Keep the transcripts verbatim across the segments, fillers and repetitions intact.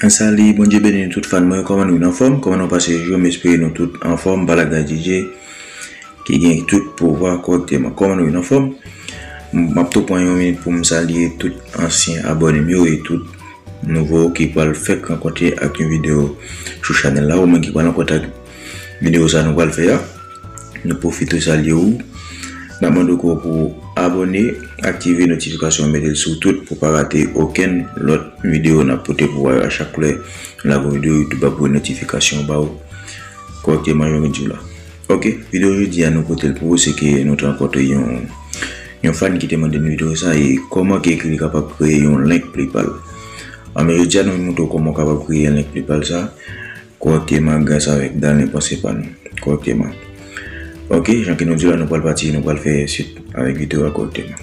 Salut, Bondye beni nou tout fan mwen. Kòman nou, nou anfòm? Kòman nou pase jou? M espere nou tout anfòm. Balagay D J ki gen tout pouvwa kòrèkteman. Kòman nou, nou anfòm? M ap tou pran yon minit pou m salye tout ansyen abòne m yo e tout nouvo ki pral fèk rankontre ak yon videyo sou chanèl la, ou menm ki pral rankontre ak videyo sa nou pral fè a. Nou pwofite salye w. N ap mande w pou abòne, aktive notifikasyon, mete l sou tout pou pa rate okenn lòt videyo n ap pote pou w a chak lè nou lage yon videyo. YouTube ap voye notifikasyon ba w kòrèkteman, jan yo di w la. Ok, videyo jodi a nou pote l pou ou, se ke nou te rankontre yon, yon fan ki te mande n videyo sa, e kòman ke li kapab kreye yon link PayPal. Anben, jodi a nou montre w kòman w kapab kreye yon link PayPal sa kòrèkteman gras avèk Dalen Panse Pa Nou kòrèkteman. Ok, jan ke nou di la, nou pral pati, nou pral fè swit avèk videyo a kòrèkteman.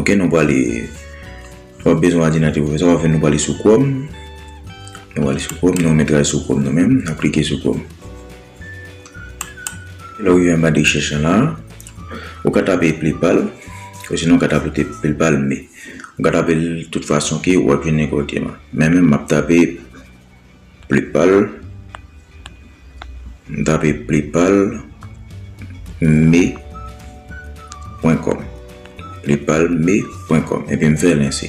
Ok, nou pral, w ap bezwen òdinatè pou fè sa, w ap fè nou pral sou Chrome. Nou pral sou Chrome, nou mèt al sou Chrome nou menm, n ap klike sou Chrome. Lè w rive anba de rechèch lan la, ou ka tape PayPal, osinon ou ka tape PayPal Me. Ou ka tape l tout fason ke w ap jwenn li kòrèkteman. Men menm m ap tape PayPal, m tape PayPal Me pwen kòm. PayPal Me pwen kòm. Epi m fè lanse.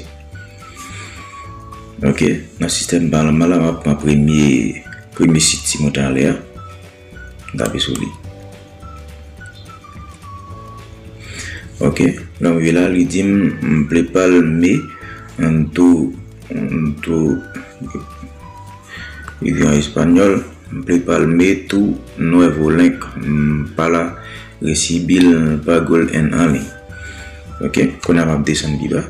Ok, nan sistèm pa m la, m ap pran premye, premye sit ki monte anlè a. M tape sou li. Ok, lè m rive la, li di m, m, PayPal Me, tu, tu, li di an espanyòl, PayPal Me tu nuevo link, mm, para recibir pagos en línea. Ok, kounye a m ap desann pi ba.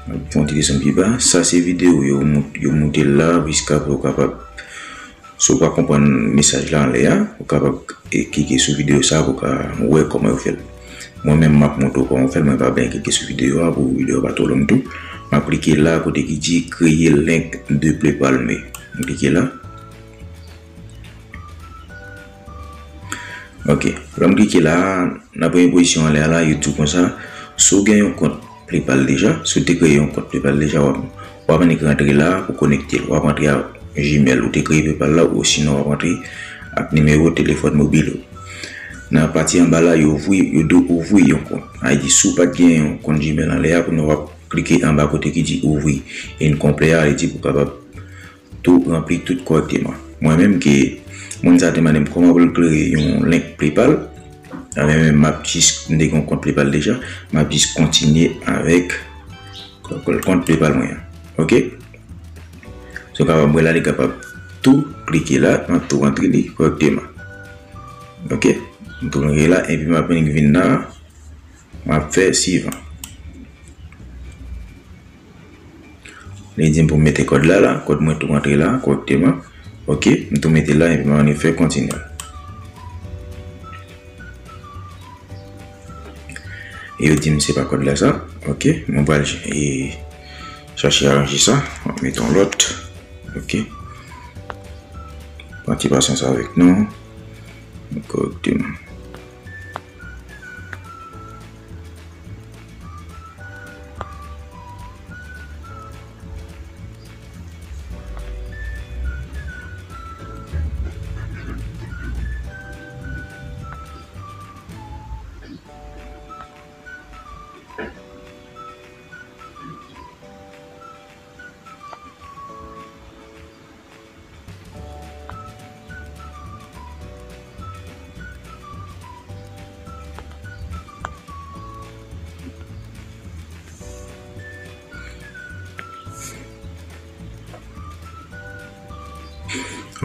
M ap fè yon ti desann pi ba. Sa se videyo yo mont-, yo monte la, jiska pou yo kapab Si w pa konprann mesaj la anlè a, ou kapab, e, klike sou videyo sa pou w ka wè kòman yo fè l. Mwen menm, m ap montre w kòman w fè l, mwen pa byen klike sou videyo a pou videyo a pa twò long tou. M ap klike la kote ki di Créer link de PayPal Me. M klike la. Ok. Lè m klike la, nan premye pozisyon anlè a la, yo di w konsa, si w gen yon kont PayPal deja, si w te kreye yon kont PayPal deja, w ap, w ap annik rantre la pou konekte l. W ap rantre ak Gmail ou te kreye PayPal la, osinon w ap rantre ak nimewo telefòn mobil ou. Nan pati anba la, yo ouvri, yo di w ouvri yon kont. Sa vle di, si w pa t gen yon kont Gmail anlè a, kounye a w ap klike anba kote ki di ouvri en konplè a, sa vle di pou w kapab tou ranpli tout kòrèkteman. Mwen menm ke moun sa te mande m kòman pou l kreye yon link PayPal. Anben, m ap jis, m te gen yon kont PayPal deja, m ap jis kontinye avèk kont PayPal mwen an. Ok? So, kapab wè la, li kapab tou klike la, m ap tou rantre li kòrèkteman. Ok? M tou rantre la, epi m ap vin, vin la, m ap fè suivant. Li di m pou m mete kòd la, la. Kòd mwen tou rantre la, kòrèkteman. Ok, m tou mete la, epi m annik fè kontinye. E yo di m se pa kòd la sa. Ok, mwen pral ch-, e, chache aranje sa. Mwen mete yon lòt. Ok. Pran ti pasyans avèk nou. Kòrèkteman.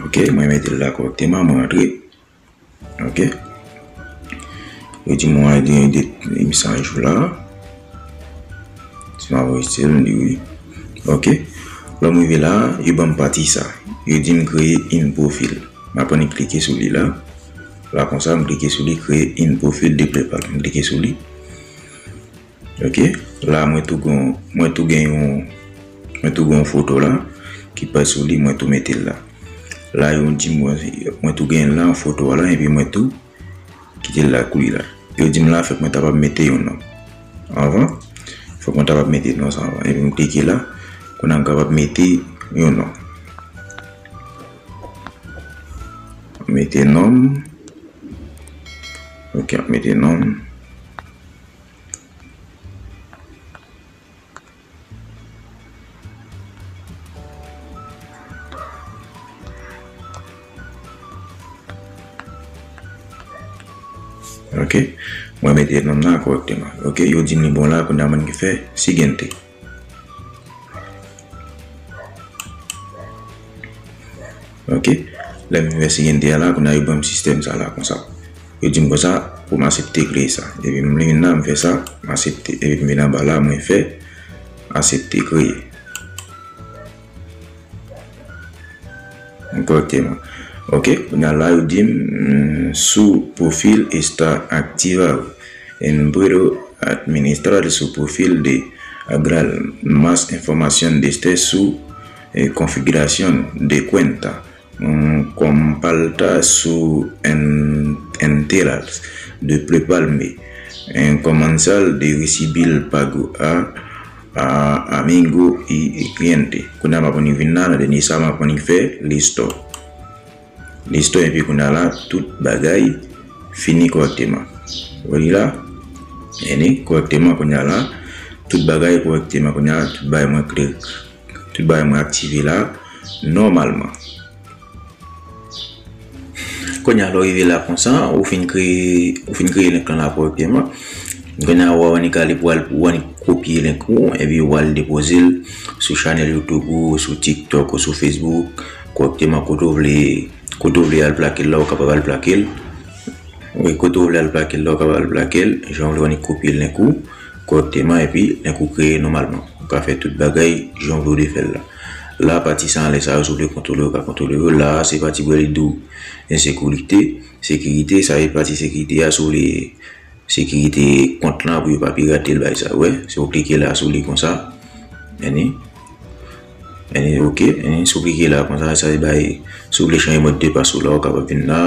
Ok, mwen mete l la kòrèkteman, mwen rantre. Ok. Yo di mwen gen de, de, de mesaj la. Si m ap rejte l, m di wi. Ok. Lè m rive la, yo ban m pati sa. Yo di m kreye un profil. M ap annik klike sou li la. La konsa, m klike sou li, kreye un profil de PayPal. M klike sou li. Ok. La, mwen tou gen, mwen tou gen yon, mwen tou gen yon foto la ki parèt sou li, mwen tou mete l la. La, yo di mwen, mwen tou gen la, foto a la, epi mwen tou kite l la kou li la. Yo di m la, fòk mwen ta kapab mete yon non. Anvan, fòk mwen ta kapab mete non sa anvan. Epi m klike la, kounye a m kapab mete yon non. Mete non. Ok, mete non. Ok. Mwen mete non nan kòrèkteman. Ok, yo di m li bon la, kounye a mwen ki fè siguiente. Ok. Lè m fè siguiente a la, kounye a yo ban m sistèm sa la konsa. Yo di m konsa pou m aksepte kreye sa. Epi m vin la, m fè sa, m aksepte. Epi m vin anba la, mwen fè aksepte kreye. Kòrèkteman. Ok, kounye a la, yo di m, mm, su perfil está activado. En puedo administrar su perfil de agregar más información desde su, eh, configuración de cuenta. Mm, comparta su en-, enteras de prepalme. En comenzar de recibir pago a a amigo y, y cliente. Kounye a m ap annik vin la, nan dènye sa, m ap annik fè listo. Listo, epi kounye a la, tout bagay fini kòrèkteman. Ou wè li la? Fini kòrèkteman kounye a la. Tout bagay kòrèkteman kounye a la, tout bagay mwen klè. Tout bagay mwen aktive la, nòmalman. Kounye a, lè w rive la konsa, ou fin kreye, ou fin kreye link lan la kòrèkteman. Kounye a, w annik ale pou al, ou annik kopye link ou, epi w al depoze l sou chanèl YouTube ou, sou TikTok ou sou Facebook, kòrèkteman kote w vle, kote w vle al plake l la, ou kapab al plake l. Wi, kote w vle al plake l la, ou kapab al plake l, jan w vle w annik kopye link ou kòrèkteman, epi link ou kreye nòmalman. Ou ka fè tout bagay jan w vle w te fè l la. La, pati sa anlè sa yo, si w vle kontwole, ou ka kontwole yo. La, se pati bò li di w ensekirite, sekirite, sa se pati sekirite a, si w vle sekirite kont lan pou yo pa pirate l, bay sa, wè. Si w klike la sou li konsa, vini. Vini, ok, vini, si w klike la konsa, sa se bay, si w vle chanje modpas ou la, ou kapab vin la,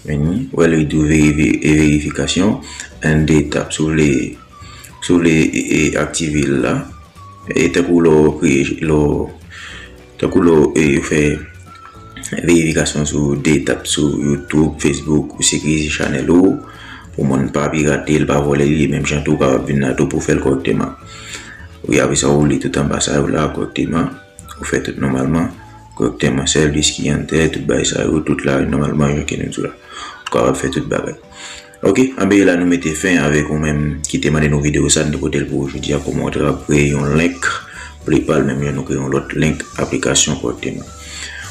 vini, wè li di w verifi-, e verifikasyon, an de etap, si w vle Si w vle, e, e, aktive l la, e tankou lè w kreye, lè w, tankou lè w, e, fè verifikasyon sou de etap sou YouTube, Facebook, ou sekirize chanèl ou, pou moun pa pirate l, pa vòlè li, menm jan tou, w kapab vin la tou pou w fè l kòrèkteman. Wi, apre sa, ou li tout anba sa yo la kòrèkteman. Ou fè tout nòmalman, kòrèkteman, sèvis ki an tè, tout bagay sa yo, tout la, nòmalman, jan ke nou di w la. Ou kapab fè tout bagay. Ok, anben la, nou mete fen avèk ou menm ki te mande nou videyo sa, nou te pote l pou ou jodi a, kòman w ta kreye yon link PayPal, menm jan nou kreye yon lòt link aplikasyon kòrèkteman.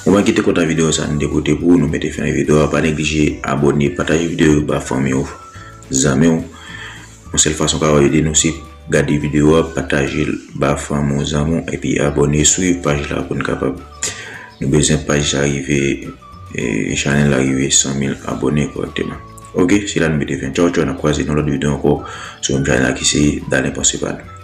Ou menm ki te kontan videyo sa, nou te pote pou ou, nou mete fen nan videyo a, pa neglije abòne, pataje videyo yo ba fanmi w, zanmi w. Yon sèl fason w kapab ede nou, se gade videyo a, pataje l ba fanmi w, zanmi w, epi abòne, swiv paj la pou n kapab. Nou bezwen paj sa rive, e, chanèl la rive san mil abòne kòrèkteman. Ok, se la nou mete fen. Tchaw, tchaw, n ap kwaze nan lòt videyo ankò sou menm chanèl la ki se Dalen Panse Pa Nou.